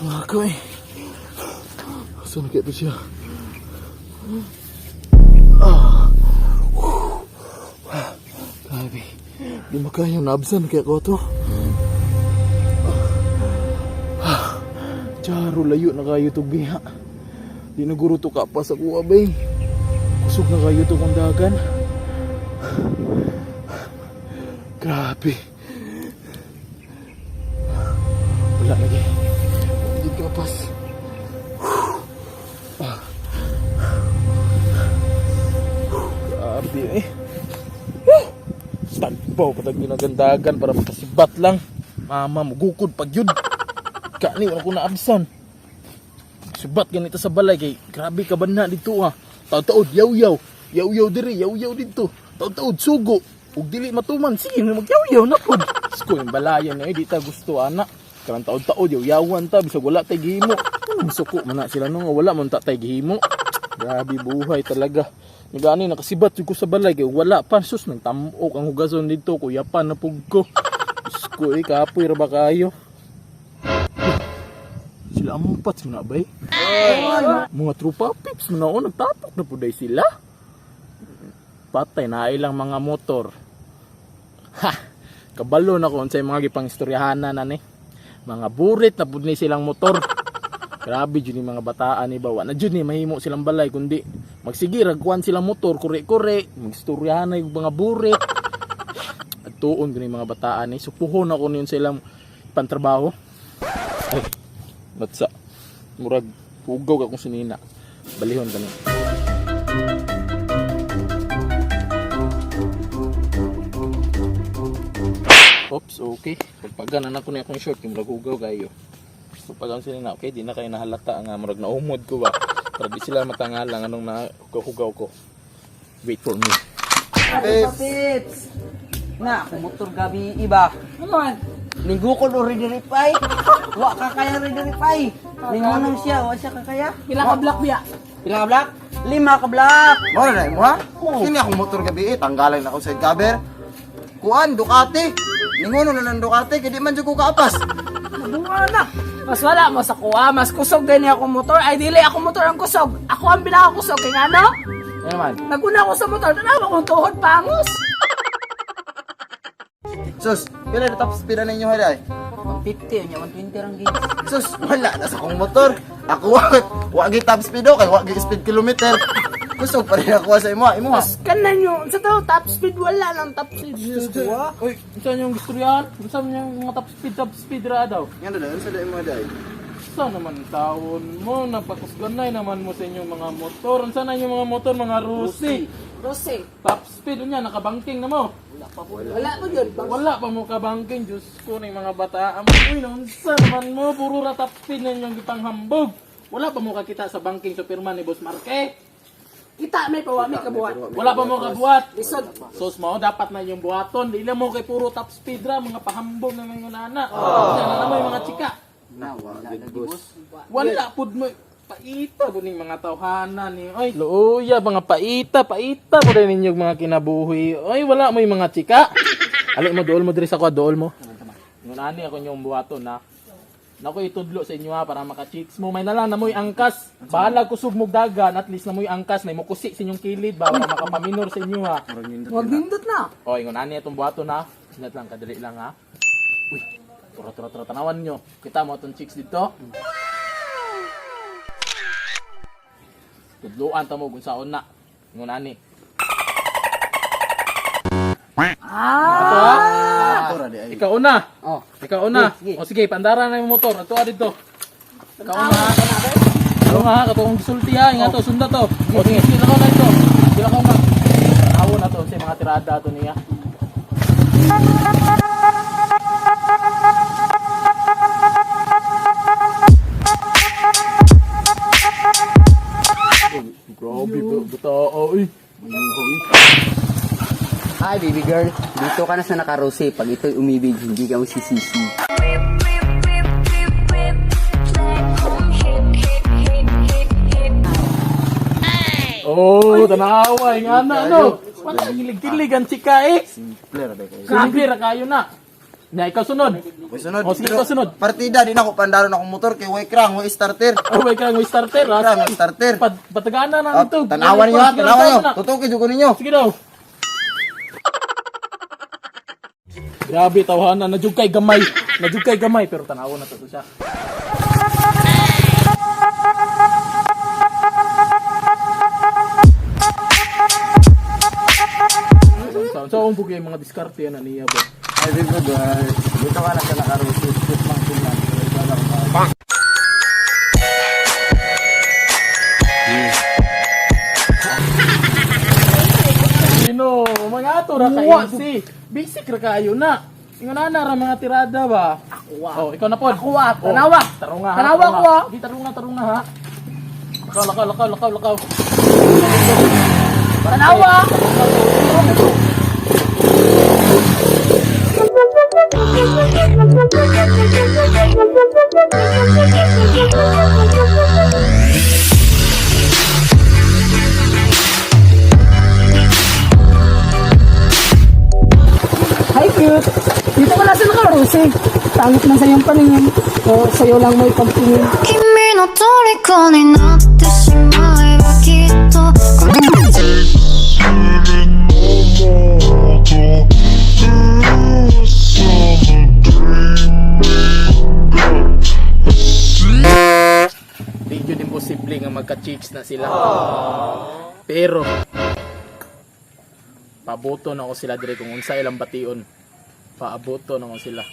Mga ko eh. Saan kaya to siya? Ah. Whew. Ah. Grabe. Di makaya naabsan kaya ko to. Ah. Charo, layo na kayo to biha. Di na guro to kapas ako abay. Kusog na kayo to kong dagan. Grabe. Wala lagi. Hindi kapas. Ah. Grabe eh. Tagbaw patag ginagandagan para makasibat lang. Mama, mugukod pag yun. Kani, wala ko naabsan. Sibat ganito sa balay kay grabe ka ba na dito ah. Taod-taod, yaw-yaw. Yaw-yaw diri, yaw-yaw dito. Taod-taod, sugo. Ug dili matuman, sige na magyaw-yaw na pud. Sko yung balayan na eh, di ta gusto ana. Karang taod-taod, yaw-yawan ta bisag wala tay gihimo. Anong suko man na sila no nga wala man ta tay gihimo. Grabe buhay talaga. Nagani nakasibat jud ko sa balay kay wala pa sus nang tam-ok ang hugason dito kuyapan na pug ko. Sko eh kapoy ra ba kayo? Sila ampat mo na bay. Mga trupa pips mo na oh, nagtapok na puday sila. Patay na ilang mga motor. Ha! Kabalo na ko unsay mga gipang istoryahanan na ni. Mga burit na pud ni silang motor. Grabe jud ni mga bataan ni bawa. Na jud ni mahimo silang balay kundi magsige ragkuan silang motor kure-kure, magistoryahan na yung mga burit. At tuon gani mga bataan ni supuhon ako niyon sa ilang pantrabaho. Ay, batsa. Murag hugaw akong sinina. Balihon kani. Oops, okay. Pagpagan na ko ni akong short, yung murag hugaw kayo. Pagpagan sinina, okay, di na kayo nahalata nga murag naumod ko ba. Para di sila matangalang anong nahugaw ko. Wait for me. Pips! Pips! Na, akong motor gabi iba. Ano man? Ningukol o ready repay. Wa ka kaya ready repay. Ningunong siya, wa siya kakaya. Pila ka black biya? Pila ka black? Lima ka black. Mora na mo ha? Kini akong motor gabi eh, tanggalay na ako sa cover. Kuan Ducati. Ninguno na ng Ducati kay di man jud ko kaapas. Bunga na. Mas wala mo sa kuha, mas kusog gani ako motor. Ay dili ako motor ang kusog. Ako ang pinakakusog kay ngano? Ano naman? Naguna ako sa motor, tanaw akong tuhod pangos. Sus, pila na top speed na ninyo haday? 150 unya 120 rang gig. Sus, wala na sa akong motor. Ako wa gi top speed do kay wa gi speed kilometer. Kusog pa rin ako sa imo, imo ha. Mas kanan nyo, sa to top speed wala lang top speed. Uy, saan yung istoryahan? Saan yung mga top speed ra daw? Nga na sa imo haday. Sa naman taon mo, napakusganay naman mo sa inyong mga motor. Unsa na inyong mga motor, mga rusi. Rose, Top speed unya nakabangking na mo. wala mo yun. Wala pa mo kabangking, Diyos ko ning mga bataan mo. Uy, naunsa naman mo, puro ra top speed na inyong gipanghambog. Wala pa mo kakita sa banking Superman ni Boss Marque. Kita may pawami kabuhat. Wala pa mo kabuhat. Lisod. Sos mo, dapat na inyong buhaton. Di na mo kay puro top speed ra, mga pahambog na mga nana. Unya na naman yung mga chika. Na, wala lagi boss. Wala pud mo paita po ning mga tawhana ni. Oy, luoya mga paita, paita po rin ninyong mga kinabuhi. Oy, wala mo yung mga chika. Ali mo dool mo diri sa kwa, dool mo. Ngunani ako inyong buhaton na. Nako itudlo sa inyo ha para maka-chicks mo. May nalang na mo'y angkas. Bahala kusog mo dagan, at least na mo'y angkas na mukusi sa inyong kilid ba para makapaminor sa inyo ha. Wag nindot na. Oy, ngunani atong buhaton ha. Sinat lang kadali lang ha. Uy, tura tura tura tanawan nyo. Kita mo atong chicks dito. Tudluan ta mo kung saon na. Ngunani. Ah! Motor di ay. Ikaw una. Oh. Ikaw una. Sige, sige. O sige, pandara na yung motor. Ato dito. Ikaw una. Ikaw nga, katong gisulti ha. Ingat to, sunda to. O sige, sila ko na ito. Sila ko nga. Awo na to sa mga tirada to niya. Grabe ba, batao eh. Hi baby girl, dito ka na sa nakarose. Pag ito'y umibig, hindi ka masisisi. Whip, whip, whip, whip, whip. Hip, hip, hip, hip, hip. Oh, tanawa, nga na, no. Wala, gilig-gilig ang chika eh. Simple ra day kayo. Simple ra kayo na. Na ikaw sunod. Uy, sunod. Oh, sige, ikaw sunod. Partida di na ako pandaron akong motor kay way krang, way starter. Oh, may kang starter ha. Krang, way starter. Patagana na Ah, nito. Tanawan niyo ha, Sige, tanawan niyo. na. Tutukin jud ko ninyo. Sige daw. Grabe tawhana na jud kay gamay. Na jud kay gamay pero tanawan na to siya. So, so ang bugay mga diskarte yan na niya ba. Ay, di ba guys? Dito ka na sa nakarusit. Shoot mang tingnan. Sino, mga ato ra ka easy. Basic ra kayo na. Ingon na ra mga tirada ba. Ako ah. Oh, ikaw na pod. Ako ah, tanawa. Oh, tarunga ha. Tanawa ko ah. Di tarunga, tarunga ha. Lakaw, lakaw, lakaw, lakaw, lakaw. Tanawa. Hi cute. Dito ko na sila karusi. Pangit man sa iyong paningin. O sa'yo lang may pagtingin. 君の虜になってしまえばきっとこの Di yun imposible nga magka-chicks na sila. Pero paboto na ako sila dire kung unsa ilang bation. Paaboto na ako sila.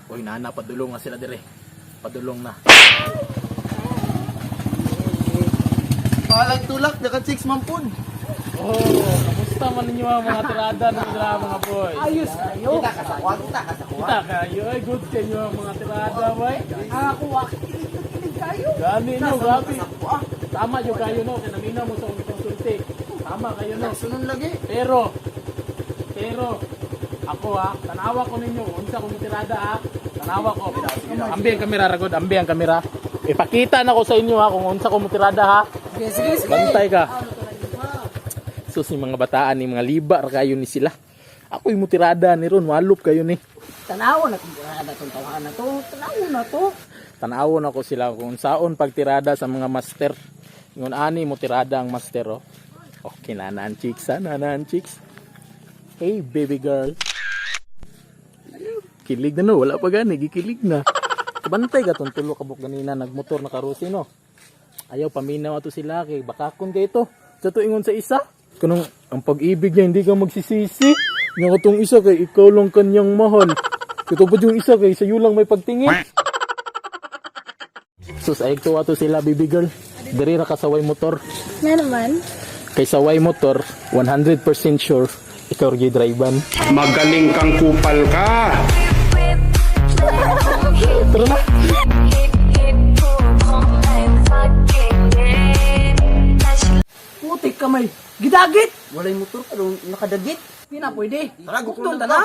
Uy, nana, padulong na sila dire. Padulong na. Palay tulak, naka 6 man pud. Oh, kamusta man ninyo ang mga tirada ng drama mga boy? Ayos kayo. Kita kayo, ay good kayo ang mga tirada, boy. Ang ako ah. Kilig kayo. Gani no, grabe. Tama yung kayo no, kaya namina mo sa akong sulti. Tama kayo no. Sunod lagi. Pero, pero, ako ha, tanawa ko ninyo, unsa ko tirada ha, tanawa ko. Ambi ang kamera, Ragod, ambi ang kamera. Ipakita na ko sa inyo ha, kung unsa ko tirada ha. Sige, sige, sige. Bantay ka. Sus, yung mga bataan, ni mga liba ra kayo ni sila. Ako yung mutirada ni Ron, walop kayo ni. Tanawa na kung tirada tong tawahan na to. Tanawa na to. Tanawon ako sila kung saon pagtirada sa mga master. Ngon ani mo tirada ang master oh. Okay, nanaan chicks ha, nanaan chicks. Hey baby girl. Kilig na no, wala pa gani, gikilig na. Bantay ka tong tulo kabuk ganina nagmotor na karusi no. Ayaw paminaw ato sila kay bakakon kay ito. Sa to ingon sa isa. Kanang ang pag-ibig niya hindi ka magsisisi. Nya katong isa kay ikaw lang kanyang mahal. Katupad yung isa kay sayo lang may pagtingin. Sus, ay tuwa to sila, baby girl. Diri ra ka saway motor. Nga naman. Kay saway motor, 100% sure, ikaw ra gyud drive-an. Magaling kang kupal ka. whip, play, Tara na. hip, hip, hop, fucking game. Putik kamay. Gidagit. Walay motor ka doon, nakadagit. Di na pwede. Tara, Bukton gukulong ta na.